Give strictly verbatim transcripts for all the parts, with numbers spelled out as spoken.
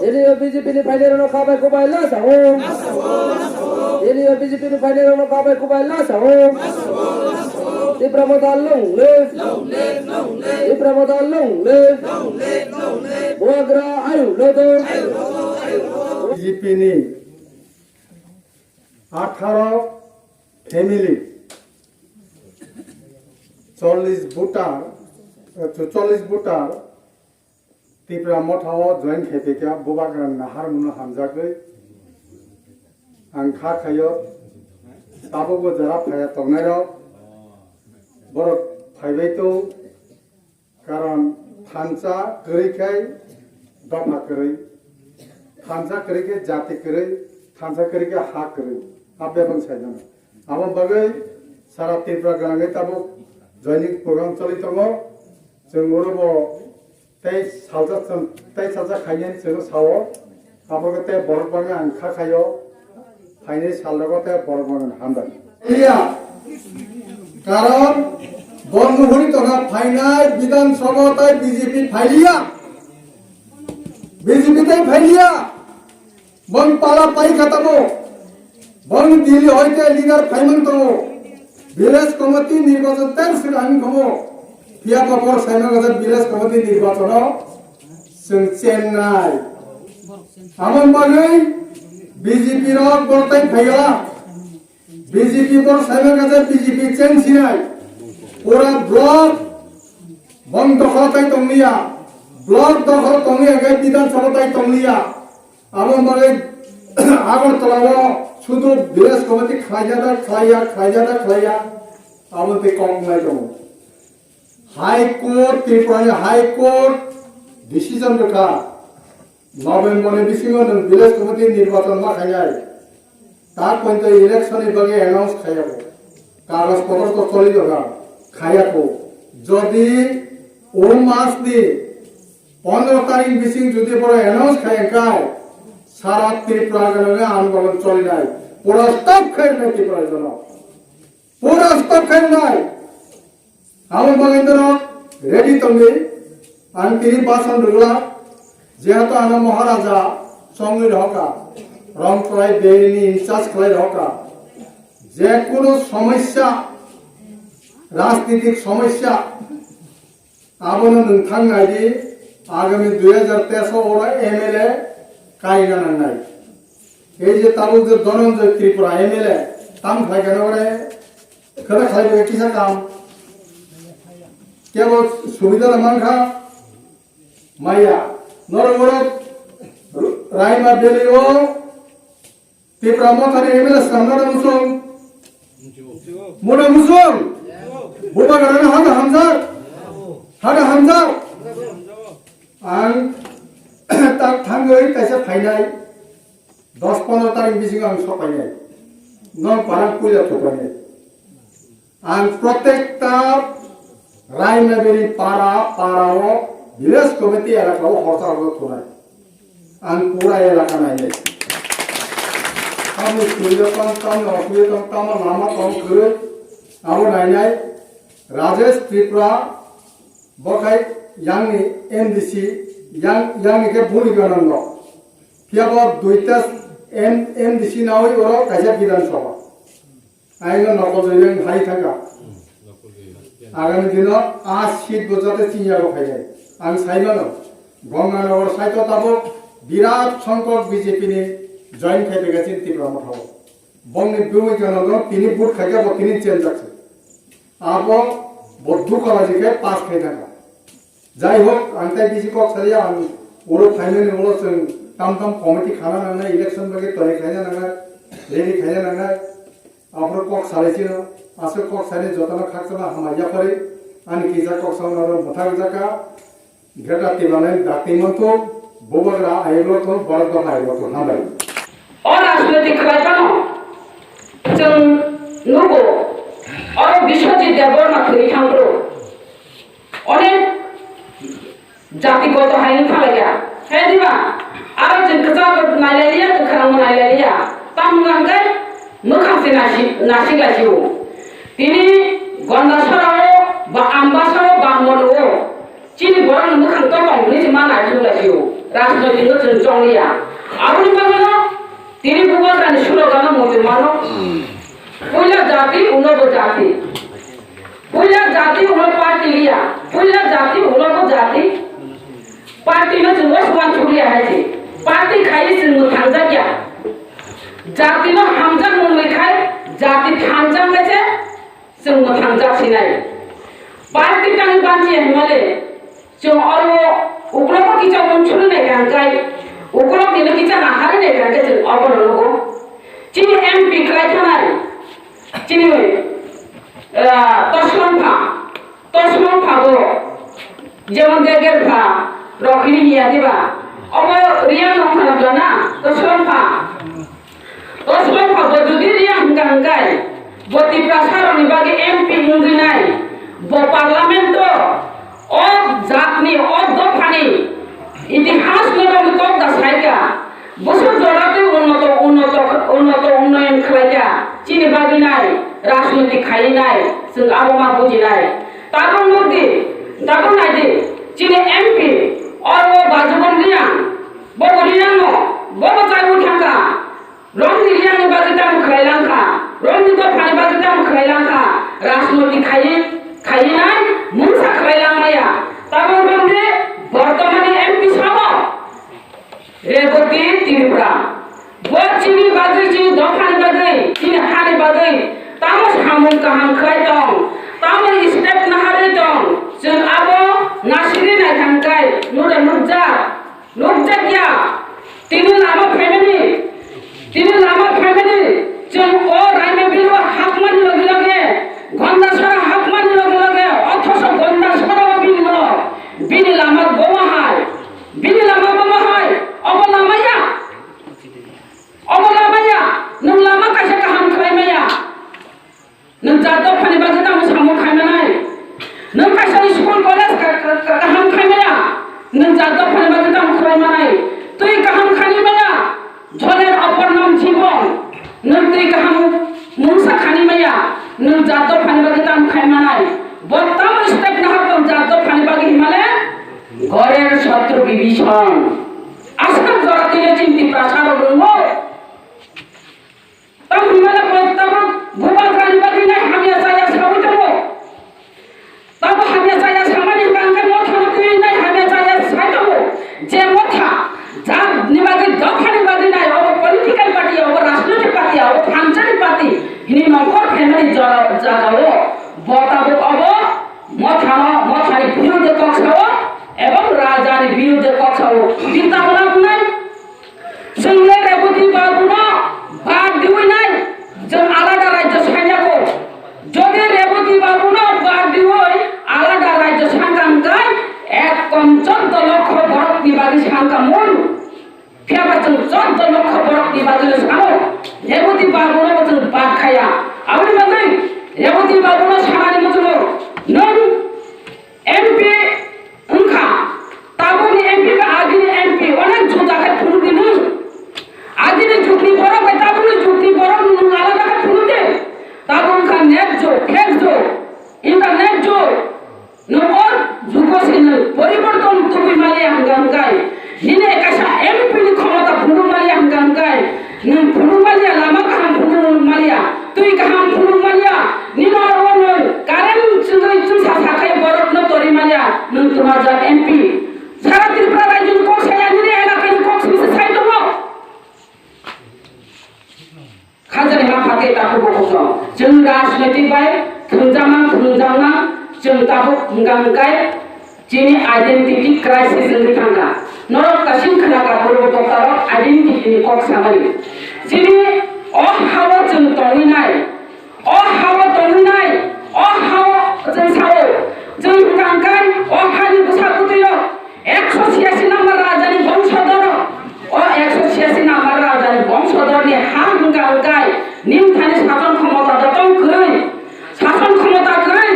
Tini o B J P ni phainairokno kha bai kubai la sao. Tini o B J P ni phainairokno kha bai kubai la sao. Tipra Motha long live. Tipra Motha long live. Bubagra ayu lodo. B J P ni atharo family, chollish voter, eh, chollish voter Tipra Motha o join khaiphaikha, Bubagra naharmano hamjagwi ang kha khaio, tabukbo jora phaiya tongnairok borok phaibai tong. Karon thansa kwrwi khe dopha kwrwi, thansa kwrwi khe jati kwrwi, thansa kwrwi khe ha kwrwi, a bebak sai mano. Abo bagwi sara Tripura gwnangwi tabuk joining program choli tongo. Chwng oro bo tei salsa chwng, tei salsa khainai chwng sao. Abo khe tei borok bagwi ang kha khaio. Phainai sal rogo tei borok bagwi hambai. Iya. Karon bo nuhuri tongkha phainai Bidhan Sabha tei B J P phailiya. B J P tei phailiya. Bong pala pai kha tamo. Bong Delhi hoite leader phaiman tongo. Village committee nirbachon tei swkang kamo. Phiya bo bor saimang gajak village committee nirbachon o chwng chennai. Amon bagwi B J P rok borok tai phaiya. B J P bor saimang gajak B J P chennai. Pura block bong dokhol tai tonglia. Block dokhol tonglia khe Bidhan Sabha tai tonglia. Abo bagwi Agartala o sudu village committee khlaijak da khlaiya, khlaijak da khlaiya, abo tei kok wngnai tongo. High Court, Tripura ni High Court decision rwkha, November ni bisingo nwng village committee nirbachon ma khainai. Ta poito election ni bagwi announce khaiya bo. Kagoj potro to choli rwkha, khaiya bo. Jodi o mas ni pondro tarik bising jodi boro announce khai wngkha, sara Tripura gana andolon cholinai, pura stop khai rwnai Tripura jono, pura stop khai rwnai. Abo bagwi norok ready tongdi, ang tini basan rwgwlak, jehetu ano Maharaja chongwi rohoka, Rongprai Valley ni in charge khlai rohoka, je kono somosya, rajnitik somosya, abono nwng thang nai di, agami dui hajar teis o oro M L A kaina nangnai. Ei je tabuk je Dhananjay Tripura M L A, tam khlai khe nore, khwna khlai bo kisa kam. Kebo subida rok mankha, maya. Norok borok Raima Valley o Tipra Mothani M L A swnamna da musung. Muna musung. Bubagrano hada hamjak. Hada hamjak. Ang tak thangwi kaisa phainai. Dos pondro tarik bisingo ang sok painai. No parang puila thok painai. Ang protekta Raimaberi para, para o village committee elaka o horta horta thunai. Ang pura elaka nainai. Tamni subido tong, tamni osubido tong, tamo lama tong kwrwi. Abo nainai Rajesh Tripura, bo khai yangni M D C, yang, yangni khe buni ganang no. Phiya bo duita M-, M D C nawi oro kaisa Bidhan Sabha. Aino nokol rwgwng hai thangkha. Agami dino a seat bo jate chini yago phainai. Ang sai mano, Ganganagar side o tabuk birat songkhok B J P ni join khai phaikha chini Tipra Motha o. Bongni bwmwi gana no tini vote khaikha bo tini change jakse. Abo bo dukha bai khe pass khai thangkha. Jai hok, ang tai bisi kok sari ang oro phaimani ulo chwng tam tam committee khana nangnai, election bagwi tayari khaina nangnai, ready khaina nangnai. Aphuru kok salai sino, aswk kok sani jotono khakchangma hambai yaphari, ani kisa kok sauna ro mwthang jaka, Greater Tipraland dakti manthok, Bubagra ayuk lothok, borok dopha ayuk lothok, hambai. O rajnoitik khlai phano chwng nugo, oro Biswajit Debbarma thwi thangphuru. Onek jati goto hai wng thanglaikha. He diba? Aro chwng kwcharo nailaiya, kwkhrangbo nailaiya. Tamo hwnkhe mwkhang se nasi-, nasiklaisio. Tini Gondasarao ba Ambasarao ba Mono chini borokni mwkhang tongmani hwnwi se ma naisuk laisio. Rajnoitik no chwng chongliya. Aboni bagwino tini bubagrani slogan no muitu mano. Puila jati, ulo bo jati. Puila jati, ulo party liya. Puila jati, ulo bo jati. Party no chwng osman chuliya hai se. Party khai chwng mwthangjakya. Jati no hamjak mwnwi khai, jati thangjak le se. Chwng mwthangjak sinai. Party tangwi banchiya hinmale, chwng oro uklogo kisa unsuri nai kha hwnkhe, uklok nino kisa nahari nai kha hwnkhe chwng obono nugo. Chini M P kwlai thanai, chini, ah, Toslong pha, Toslong pha bo, jemon Geger pha, rok hini hiya diba, obo Reang no khana bla na, Toslong pha. Toslong pha bo jodi Reang hwnkha hwnkhe, bo Tiprasa rokni bagwi M P wngwi nai, bo Parliament o, o jatni, o dophani itihas no rokni kok da saikha, bwswk jora tei unnoto, unnoto, unnoto unnoyon khlaikha, chini bagwi nai, rajniti khaiwi nai, chwng abo ma bujinai. Tabuk nukdi, tabuk naidi, chini M P, oro Bajugon Reang, bo bo Reang no, bo bo chaiwi thangkha. Rongni Reangni bagwi tamo khlai lang kha, rongni dophani bagwi tamo khlai lang kha, rajniti khaiwi, khaiwi nai mungsa khlai lang maya. Tamo rongni bortomani M P sabo Reboti Tripura. Bo chini bagwi, chini dophani bagwi, chini hani bagwi tamo samung kaham khlai tong, tamo step naharwi tong, chwng abo nasiri nai thangkhai, nura nukjak. Nukjakya, tini lama phaimani, tini lama phaimani, chwng o Raima Bill o hapmani loge loge, Gondasora hapmani loge loge, othoso Gondasora o bini no, bini lama bomo hai, bini lama bomo hai, obo lama ya, obo lama ya, nwng lama kaisa kaham khlai maya. Nwng jat dophani bagwi tamo samung khai manai? Nwng kaisa school college ka-, ka-, ka-, kaham khai maya? Nwng jat dophani bagwi tamo khlai manai? Twi kaham khani maya? Jholer opor nam jibon. Nwng twi kaham mungsa khani maya? Nwng jat dophani bagwi tamo khai manai? Bo tamo step nahar tong jat dophani bagwi himale? Gorer sotro bibison. Aswk jora twi le chini Tiprasa rok rwngo. Tamo hwnmale bo tamo bubagrani bagwi nai hamya chaya saui tongo. Tamo hamya chaya samani hwnkha hwnkhe mothano twiwi nai hamya chaya sai tongo. Je motha jatni bagwi, dophani bagwi nai, obo political party, obo rajnoitik party, obo phanjani party hwnwi nongkhor phaimani jora-, jagao bo tabuk obo mothano, mothani birudhe kok sao ebong rajani birudhe kok sao. Chini tamo nai? Chwng le Reboti Babu no bad diwi nai, chwng alada rajyo sanya ko. Jodi Reboti Babu no bad diwi alada rajyo sangkang kai, ek kom choddo lokho borok ni bagwi sangkang mun. Phiya ba chwng choddo lokho borok ni bagwi le sango. Reboti Babu no bo chwng bad khaya. Aboni bagwi Reboti Babu no sanani muchungo. Nwng M P wngkha, tabukni M P ba agini M P onek juda khe phunukdi nwng. Agini jugni borok bai tabukni jugni borok nwng alada khe phunukdi. Tabuk wngkha net jug, fake jug, internet jug. Nwng o jugo se nwng poriborton tubui maliya hwnkha hwnkhe. Nini kaisa M P ni khomota phunuk maliya hwnkha hwnkhe, nwng phunuk maliya, lama kaham phunuk maliya, twi kaham phunuk maliya, nini oro nwng current chwngwi chwngsa sakhai borokno tori maliya, nwng twmajak M P. Sara Tripura rajyoni kok saya nini elakani kok simi se sai tongo. Khajani ma phatwi takhuk bukhuk song. Chwng rajnoitik bai thwngjaknang, thwngjaknang, chwng tabuk hwnkha hwnkhe chini identity crisis wngwi thangkha. Norok kasing khna kha borok dokta rok identity ni kok samani. Chini o hao chwng tongwi nai, o hao tongwi nai, o hao chwng sao, chwng hwnkha hwnkhe o hani bwsa bwtwi rok Ekso chiyasi number rajani bongsodor, o ekso chiyasi number rajani bongsodorni ha hwnkha hwnkhe nini thani sason khomota joto kwrwi, sason khomota kwrwi,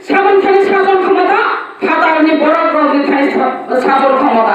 saboni thani sason khomota phatarni borok rokni thani sa-, sason khomota.